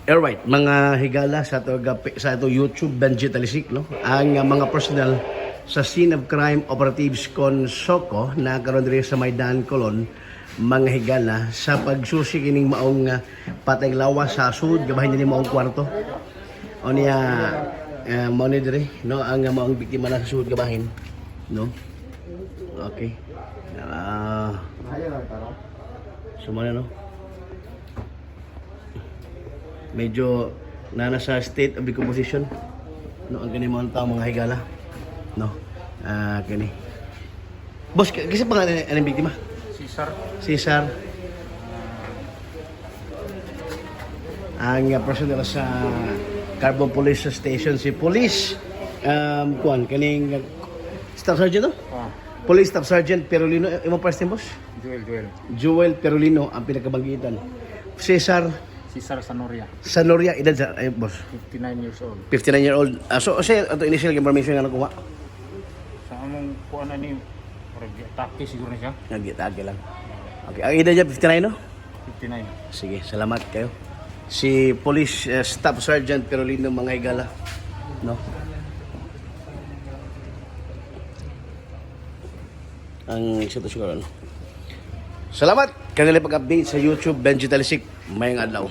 Alright, mga higala sa ato YouTube Benji Talisik, no? Ang mga personnel sa scene of crime operatives kon Soko na karon diri sa Maidan Colon, mga higala, sa pagsusi kining maong patay lawas sa sud gabahin ni maong kwarto. O niya mao ni diri, no, ang maong biktima na sa sud gabahin, no? Okay. Sumana, no? Medyo na nasa state of decomposition, no, ang kani mga tao, mga higala, no? Kani, boss, kasi pangalan anong biktima? Cesar. Cesar. Ang personnel sa Carbon Police Station, si Police kuan kaning Staff Sergeant, no? Ah, Police Staff Sergeant Perolino, imong first name, boss? Joel, Joel. Joel Perolino ang pinakabanggitan. Cesar Cesar Sanoria, Sanoria, edad sa ay, boss? 59 years old. 59 year old. So, sir, ato initial information nga nakuha. Sa among kuan na ni, murag atake siguro na siya. Nagitagi lang. Okay, ang edad niya 59, no? 59. Sige, salamat kayo. Si Police Staff Sergeant Perolino, mga higala, no? Ang sitwasyon karon. Salamat kanila pag-update sa YouTube Benji Talisik. Mayang adlaw.